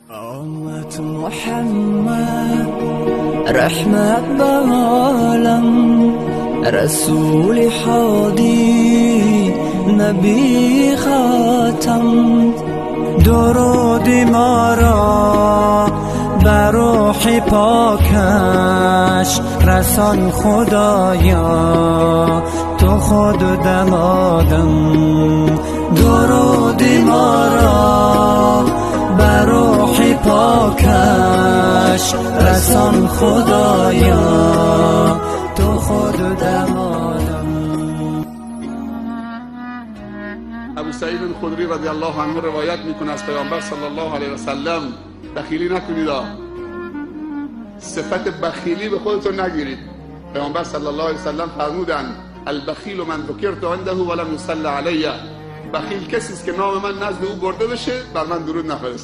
Омад Муҳаммад, раҳмат ба олам, расули ҳодӣ, набии хотам. Дуруди моро ба рӯҳи покаш расон, Худоё, ту худ дамодам. Дуруди моро ба рӯҳи покаш расон, Худоё, ту худ дамодам. Абу Саид Худри радиаллоҳу анҳу ривоят мекунад аз Паёмбар саллаллоҳу алайҳи васаллам: бахилӣ накунед, сифати бахилӣ ба худатон нагиред. Паёмбар саллаллоҳу алайҳи васаллам фармуданд: البخیل من ذکرت عنده ولم یصل علی. بخیل کسی است که نام من نزد او برده بشه، بر من درود نفرسته.